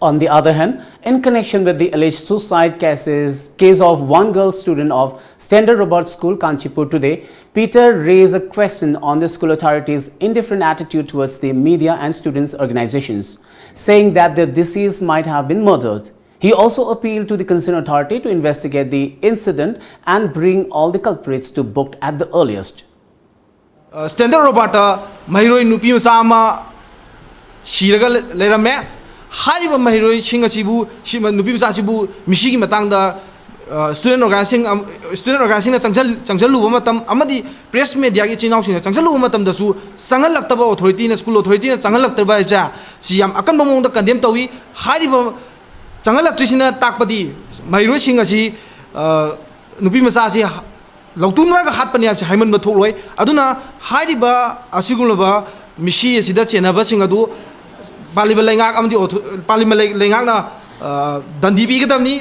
On the other hand, in connection with the alleged suicide cases, case of one girl student of Standard Robert School, Kanchipur today, Peter raised a question on the school authorities' indifferent attitude towards the media and students' organizations, saying that the deceased might have been murdered. He also appealed to the concerned authority to investigate the incident and bring all the culprits to book at the earliest. Standard ꯔꯣꯕꯥꯔꯠꯇ ꯃꯍꯩꯔꯣꯏ ꯅꯨꯄꯤ ꯃꯆꯥ ꯑꯃ ꯁꯤꯔꯒ ꯂꯩꯔꯝꯃꯦ꯫ ꯍꯥꯏꯔꯤꯕ ꯃꯍꯩꯔꯣꯏꯁꯤꯡ ꯑꯁꯤꯕꯨ, ꯁꯤ, ꯅꯨꯄꯤ ꯃꯆꯥ ꯑꯁꯤꯕꯨ ꯃꯤꯁꯤꯒꯤ ꯃꯇꯥꯡꯗ ꯁ꯭ꯇꯨꯗꯦꯟ ꯑꯣꯔꯒꯅꯥꯏꯖꯦꯁꯟ, ꯁ꯭ꯇꯨꯗꯦꯟ ꯑꯣꯔꯒꯅꯥꯏꯖꯦꯁꯟꯅ ꯆꯪꯁꯤꯜ-, ꯆꯪꯁꯤꯜꯂꯨꯕ ꯃꯇꯝ ꯑꯃꯗꯤ ꯄ꯭ꯔꯦꯁ ꯃꯦꯗꯤꯌꯥꯒꯤ ꯏꯆꯤꯟ ꯏꯅꯥꯎꯁꯤꯡꯅ ꯆꯪꯁꯤꯜꯂꯨꯕ ꯃꯇꯝꯗꯁꯨ ꯆꯪꯍꯜꯂꯛꯇꯕ, ꯑꯣꯊꯣꯔꯤꯇꯤꯅ, ꯁ꯭ꯀꯨꯜ ꯑꯣꯊꯣꯔꯤꯇꯤꯅ ꯆꯪꯍꯜꯂꯛꯇꯕ ꯍꯥꯏꯕꯁꯦ ꯁꯤ ꯌꯥꯝ ꯑꯀꯟꯕ ꯃꯑꯣꯡꯗ ꯀꯟꯗꯦꯝ ꯇꯧꯏ꯫ ꯍꯥꯏꯔꯤꯕ ꯆꯪꯍꯜꯂꯛꯇ꯭ꯔꯤꯁꯤꯅ ꯇꯥꯛꯄꯗꯤ ꯃꯍꯩꯔꯣꯏꯁꯤꯡ ꯑꯁꯤ, ꯑ, ꯅꯨꯄꯤ ꯃꯆꯥ ꯑꯁꯤ ꯂꯧꯇꯨꯅꯔꯒ ꯍꯥꯠꯄꯅꯤ ꯍꯥꯏꯕꯁꯤ ꯍꯥꯏꯃꯟꯕ ꯊꯣꯛꯂꯣꯏ꯫ ꯑꯗꯨꯅ ꯍꯥꯏꯔꯤꯕ ꯑꯁꯤꯒꯨꯝꯂꯕ ꯃꯤꯁꯤ ꯑꯁꯤꯗ ꯆꯦꯟꯅꯕꯁꯤꯡ ꯑꯗꯨ ꯄꯥꯜꯂꯤꯕ ꯂꯩꯉꯥꯛ ꯑꯃꯗꯤ ꯑꯣꯊꯣ-, ꯄꯥꯜꯂꯤꯕ ꯂꯩ-, ꯂꯩꯉꯥꯛꯅ, ꯑ, ꯗꯟꯗꯤ ꯄꯤꯒꯗꯕꯅꯤ꯫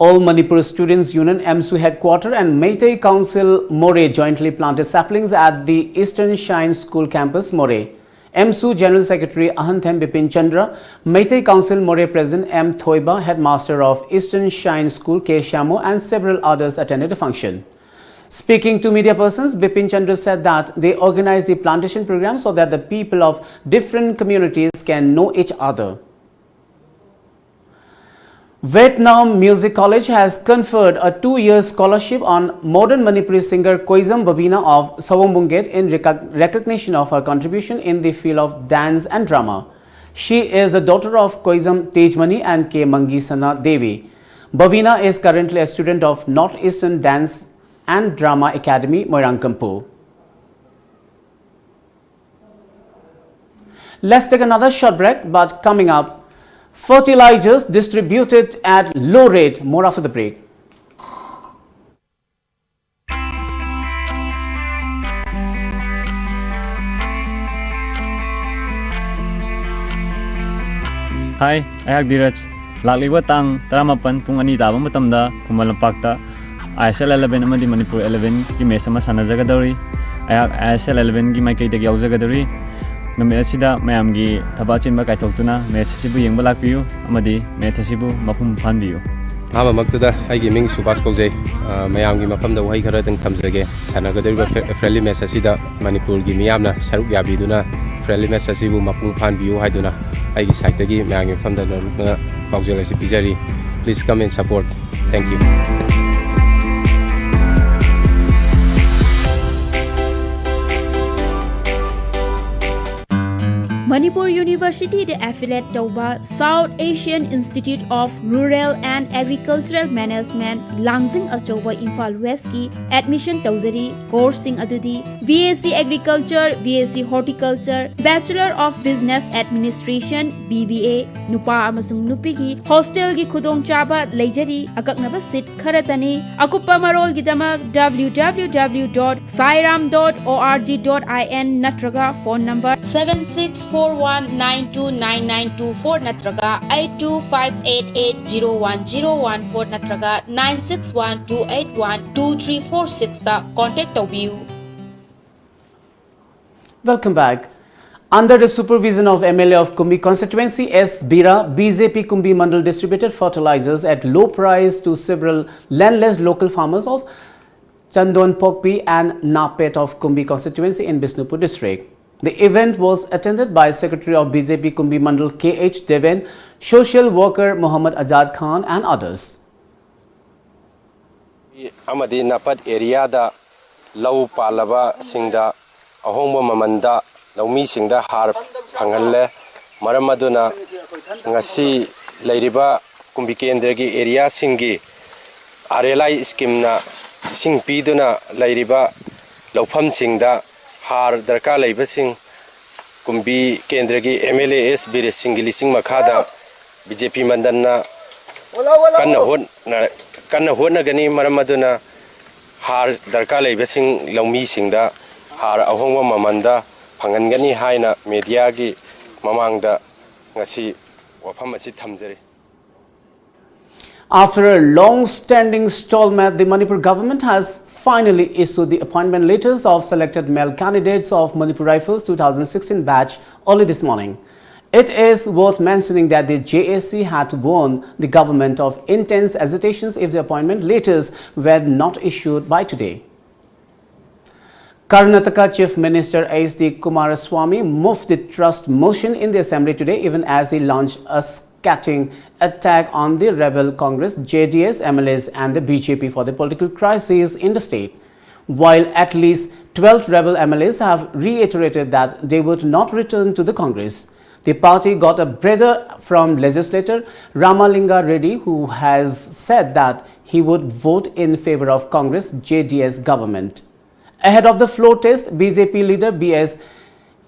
All Manipur Students Union, AMSU headquarter and Meitei Council Moreh jointly planted saplings at the Eastern Shine School campus, Moreh. AMSU General Secretary Ahanthem Bipin Chandra, Meitei Council Moreh President M Thoiba, Headmaster of Eastern Shine School K Shamo, and several others attended the function. Speaking to media persons, Bipin Chandra said that they organized the plantation program so that the people of different communities can know each other. Vietnam Music College has conferred a two-year scholarship on modern Manipuri singer Koizam Babina of Sawongbunget in recog-, recognition of her contribution in the field of dance and drama. She is the daughter of Koizam Tejmani and K Mangisana Devi. Babina is currently a student of North Eastern Dance and Drama Academy, Moirangkampu. Let's take another short break, but coming up, fertilizers distributed at low rate. More after the break. ꯍꯥꯏ, ꯑꯩꯍꯥꯛ ꯙꯤꯔꯖ꯫ ꯂꯥꯛꯂꯤꯕ ꯇꯥꯡ ꯇꯔꯥꯃꯥꯄꯟ ꯄꯨꯡ ꯑꯅꯤ ꯇꯥꯕ ꯃꯇꯝꯗ ꯈꯨꯃꯟ ꯂꯝꯄꯥꯛꯇ ꯑꯥꯏ ꯑꯦꯁ ꯑꯦꯜ ꯑꯦꯂꯚꯦꯟ ꯑꯃꯗꯤ ꯃꯅꯤꯄꯨꯔ ꯑꯦꯂꯚꯦꯟꯒꯤ ꯃꯦꯠꯆ ꯑꯃ ꯁꯥꯟꯅꯖꯒꯗꯧꯔꯤ꯫ ꯑꯩꯍꯥꯛ ꯑꯥꯏ ꯑꯦꯁ ꯑꯦꯜ ꯑꯦꯂꯚꯦꯟꯒꯤ ꯃꯥꯏꯀꯩꯗꯒꯤ ꯌꯥꯎꯖꯒꯗꯧꯔꯤ꯫ ꯅꯨꯃꯤꯠ ꯑꯁꯤꯗ ꯃꯌꯥꯝꯒꯤ ꯊꯕꯛ ꯑꯆꯤꯟꯕ ꯀꯥꯏꯊꯣꯛꯇꯨꯅ ꯃꯦꯠꯆ ꯑꯁꯤꯕꯨ ꯌꯦꯡꯕ ꯂꯥꯛꯄꯤꯌꯨ ꯑꯃꯗꯤ ꯃꯦꯠꯆ ꯑꯁꯤꯕꯨ ꯃꯄꯨꯡ ꯐꯥꯍꯟꯕꯤꯌꯨ꯫ ꯑꯍꯥꯟꯕꯃꯛꯇꯗ ꯑꯩꯒꯤ ꯃꯤꯡ ꯁꯨꯕꯥꯁ ꯀꯧꯖꯩ꯫ ꯑ, ꯃꯌꯥꯝꯒꯤ ꯃꯐꯝꯗ ꯋꯥꯍꯩ ꯈꯔꯗꯪ ꯊꯝꯖꯒꯦ꯫ ꯁꯥꯟꯅꯒꯗꯧꯔꯤꯕ ꯐ꯭ꯔꯦ-, ꯐ꯭ꯔꯦꯟꯂꯤ ꯃꯦꯠꯆ ꯑꯁꯤꯗ ꯃꯅꯤꯄꯨꯔꯒꯤ ꯃꯤꯌꯥꯝꯅ ꯁꯔꯨꯛ ꯌꯥꯕꯤꯗꯨꯅ ꯐ꯭ꯔꯦꯟꯂꯤ ꯃꯦꯠꯆ ꯑꯁꯤꯕꯨ ꯃꯄꯨꯡ ꯐꯥꯍꯟꯕꯤꯌꯨ ꯍꯥꯏꯗꯨꯅ ꯑꯩꯒꯤ ꯁꯥꯏꯠꯇꯒꯤ ꯃꯌꯥꯝꯒꯤ ꯃꯐꯝꯗ ꯅꯣꯂꯨꯛꯅ ꯄꯥꯎꯖꯦꯜ ꯑꯁꯤ ꯄꯤꯖꯔꯤ꯫ Please come and support. Thank you. Manipur ꯌꯨꯅꯤꯚꯔꯁꯤꯇꯤꯗ ꯑꯦꯐꯤꯂꯦꯠ ꯇꯧꯕ South Asian Institute of Rural and Agricultural Management, ꯂꯥꯡꯖꯤꯡ ꯑꯆꯧꯕ, ꯏꯝꯐꯥꯜ ꯋꯦꯁꯀꯤ ꯑꯦꯗꯃꯤꯁꯟ ꯇꯧꯖꯔꯤ꯫ ꯀꯣꯔꯁꯁꯤꯡ ꯑꯗꯨꯗꯤ B S C Agriculture, B S C Horticulture, Bachelor of Business Administration, B B A, ꯅꯨꯄꯥ ꯑꯃꯁꯨꯡ ꯅꯨꯄꯤꯒꯤ ꯍꯣꯁꯇꯦꯜꯒꯤ ꯈꯨꯗꯣꯡꯆꯥꯕ ꯂꯩꯖꯔꯤ꯫ ꯑꯀꯛꯅꯕ ꯁꯤꯠ ꯈꯔꯇꯅꯤ꯫ ꯑꯀꯨꯞꯄ ꯃꯔꯣꯜꯒꯤꯗꯃꯛ W W W dot sairam dot org dot in ꯅꯠꯇ꯭ꯔꯒ phone number seven six four one nine two nine nine two four ꯅꯠꯇ꯭ꯔꯒ eight two five eight eight zero one zero one four ꯅꯠꯇ꯭ꯔꯒ nine six one two eight one two three four six ꯇ ꯀꯣꯟꯇꯦꯛ ꯇꯧꯕꯤꯌꯨ꯫ Welcome back. Under the supervision of M L A of Kumbi constituency, S Bira, B J P Kumbi Mandal distributed fertilizers at low price to several landless local farmers of Chandon Pokpi and Napet of Kumbi constituency in Bishnupur district. The event was attended by Secretary of B J P Kumbi Mandal K H Deven, social worker Muhammad Azad Khan and others. ꯑꯃꯗꯤ ꯅꯥꯄꯠ ꯑꯦꯔꯤꯌꯥꯗ ꯂꯧ ꯄꯥꯜꯂꯕꯁꯤꯡꯗ ꯑꯍꯣꯡꯕ ꯃꯃꯜꯗ ꯂꯧꯃꯤꯁꯤꯡꯗ ꯍꯥꯔ ꯐꯪꯍꯜꯂꯦ꯫ ꯃꯔꯝ ꯑꯗꯨꯅ ꯉꯁꯤ ꯂꯩꯔꯤꯕ ꯀꯨꯝꯕꯤ ꯀꯦꯟꯗ꯭ꯔꯒꯤ ꯑꯦꯔꯤꯌꯥꯁꯤꯡꯒꯤ ꯑꯥꯔ ꯑꯦꯜ ꯑꯥꯏ ꯁ꯭ꯀꯤꯝꯅ ꯏꯁꯤꯡ ꯄꯤꯗꯨꯅ ꯂꯩꯔꯤꯕ ꯂꯧꯐꯝꯁꯤꯡꯗ ꯍꯥꯔ ꯗꯔꯀꯥꯔ ꯂꯩꯕꯁꯤꯡ ꯀꯨꯝꯕꯤ ꯀꯦꯟꯗ꯭ꯔꯒꯤ M L A S Biresh ꯁꯤꯡꯒꯤ ꯂꯤꯁꯤꯡ ꯃꯈꯥꯗ ꯕꯤ ꯖꯦ ꯄꯤ ꯃꯟꯗꯟꯅ ꯀꯟꯅ ꯍꯣꯠꯅ-, ꯀꯟꯅ ꯍꯣꯠꯅꯒꯅꯤ꯫ ꯃꯔꯝ ꯑꯗꯨꯅ ꯍꯥꯔ ꯗꯔꯀꯥꯔ ꯂꯩꯕꯁꯤꯡ ꯂꯧꯃꯤꯁꯤꯡꯗ ꯍꯥꯔ ꯑꯍꯣꯡꯕ ꯃꯃꯜꯗ ꯐꯪꯍꯟꯒꯅꯤ ꯍꯥꯏꯅ ꯃꯦꯗꯤꯌꯥꯒꯤ ꯃꯃꯥꯡꯗ ꯉꯁꯤ ꯋꯥꯐꯝ ꯑꯁꯤ ꯊꯝꯖꯔꯤ꯫ After a long-standing stalemate, the Manipur government has finally issued the appointment letters of selected male candidates of Manipur Rifles two thousand sixteen batch early this morning. It is worth mentioning that the J A C had warned the government of intense agitations if the appointment letters were not issued by today. Karnataka Chief Minister H D Kumaraswamy moved the trust motion in the assembly today, even as he launched a scathing attack on the rebel Congress, J D S, M L As and the B J P for the political crisis in the state. While at least twelve rebel M L As have reiterated that they would not return to the Congress. The party got a breather from legislator Ramalinga Reddy, who has said that he would vote in favor of Congress J D S government. Ahead of the floor test, B J P leader B S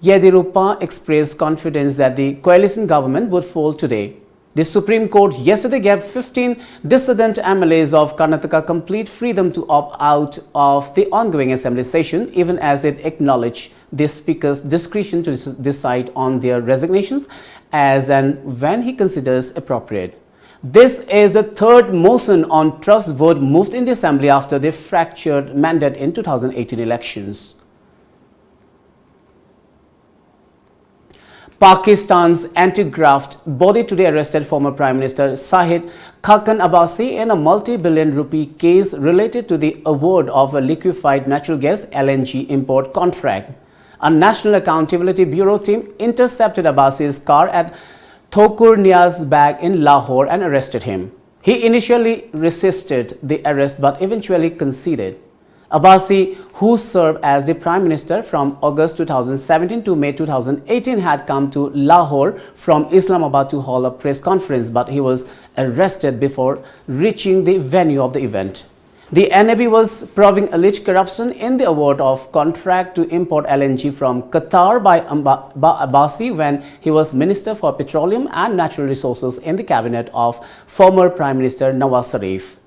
Yediyurappa expressed confidence that the coalition government would fall today. The Supreme Court yesterday gave fifteen dissident M L As of Karnataka complete freedom to opt out of the ongoing assembly session, even as it acknowledged the speaker's discretion to des-, decide on their resignations as and when he considers appropriate. This is the third motion on trust vote moved in the assembly after the fractured mandate in two thousand eighteen elections. Pakistan's anti-graft body today arrested former Prime Minister Shahid Khaqan Abbasi in a multi-billion rupee case related to the award of a liquefied natural gas, L N G, import contract. A National Accountability Bureau team intercepted Abbasi's car at Thokur Niaz Bagh in Lahore and arrested him. He initially resisted the arrest but eventually conceded. Abbasi, who served as the Prime Minister from August two thousand seventeen to May two thousand eighteen, had come to Lahore from Islamabad to hold a press conference, but he was arrested before reaching the venue of the event. The N A B was probing alleged corruption in the award of contract to import L N G from Qatar by Amba- Ba- Abbasi when he was Minister for Petroleum and Natural Resources in the cabinet of former Prime Minister Nawaz Sharif.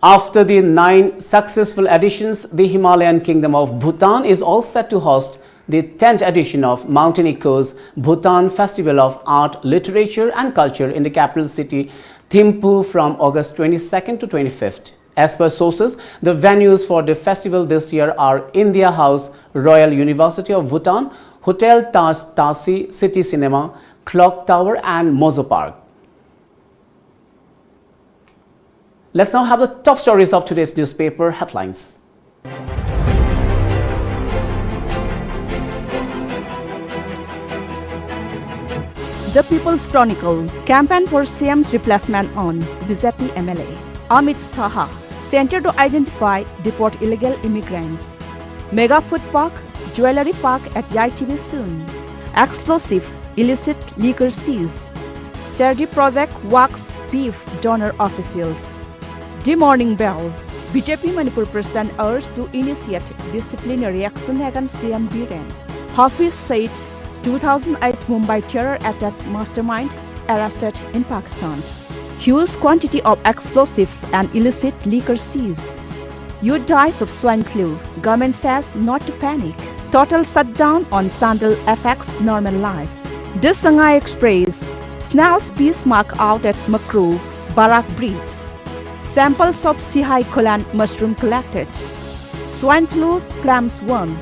After the nine successful editions, the Himalayan Kingdom of Bhutan is all set to host the tenth edition of Mountain Echoes Bhutan Festival of Art, Literature and Culture in the capital city Thimphu from August twenty-second to twenty-fifth. As per sources, the venues for the festival this year are India House, Royal University of Bhutan, Hotel Taj Tasi, City Cinema, Clock Tower and Mozo Park. Let's now have the top stories of today's newspaper headlines. The People's Chronicle, campaign for C M's replacement on, B J P M L A. Amit Saha, center to identify, deport illegal immigrants. Mega food park, jewellery park at Y T B soon. Explosive, illicit liquor seized. Terry Project walks beef donor officials. The Morning Bell, B J P Manipur President urged to initiate disciplinary action against C M Biren. Hafiz Saeed, two thousand eight Mumbai terror attack mastermind, arrested in Pakistan. Huge quantity of explosive and illicit liquor seized. Youth dies of swine flu. Government says not to panic. Total shutdown on Chandel affects normal life. The Sangai Express, snails piece mark out at Makru, Barak Bridge. Samples of Sihai Kolan mushroom collected. Swine flu claims one,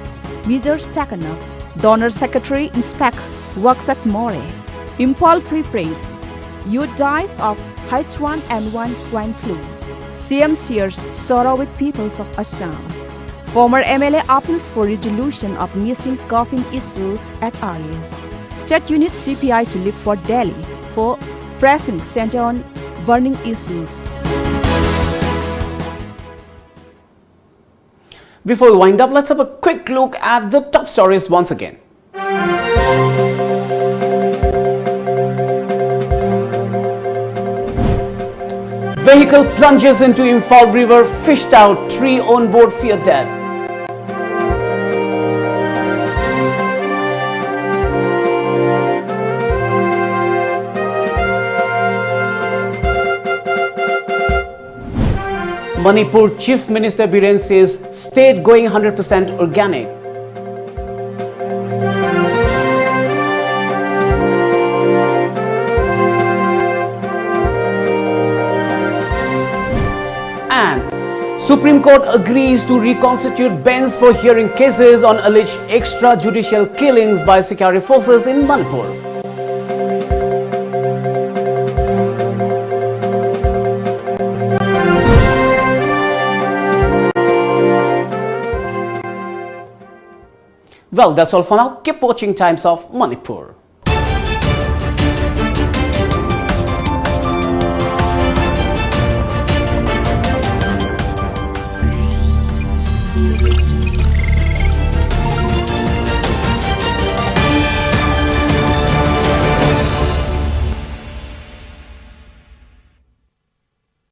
measures taken up. Donor secretary inspect works at Moreh. Imphal Free Press, youth dies of H one N one swine flu. C M shares sorrow with peoples of Assam. Former M L A appeals for resolution of missing coffin issue at earliest. State unit C P I to leave for Delhi for pressing center on burning issues. Before we wind up, let's have a quick look at the top stories once again. Vehicle plunges into Imphal River, fished out, three on board fear death. Manipur Chief Minister Biren says state going one hundred percent organic. And Supreme Court agrees to reconstitute bench for hearing cases on alleged extrajudicial killings by security forces in Manipur. Well, that's all for now. Keep watching Times of Manipur.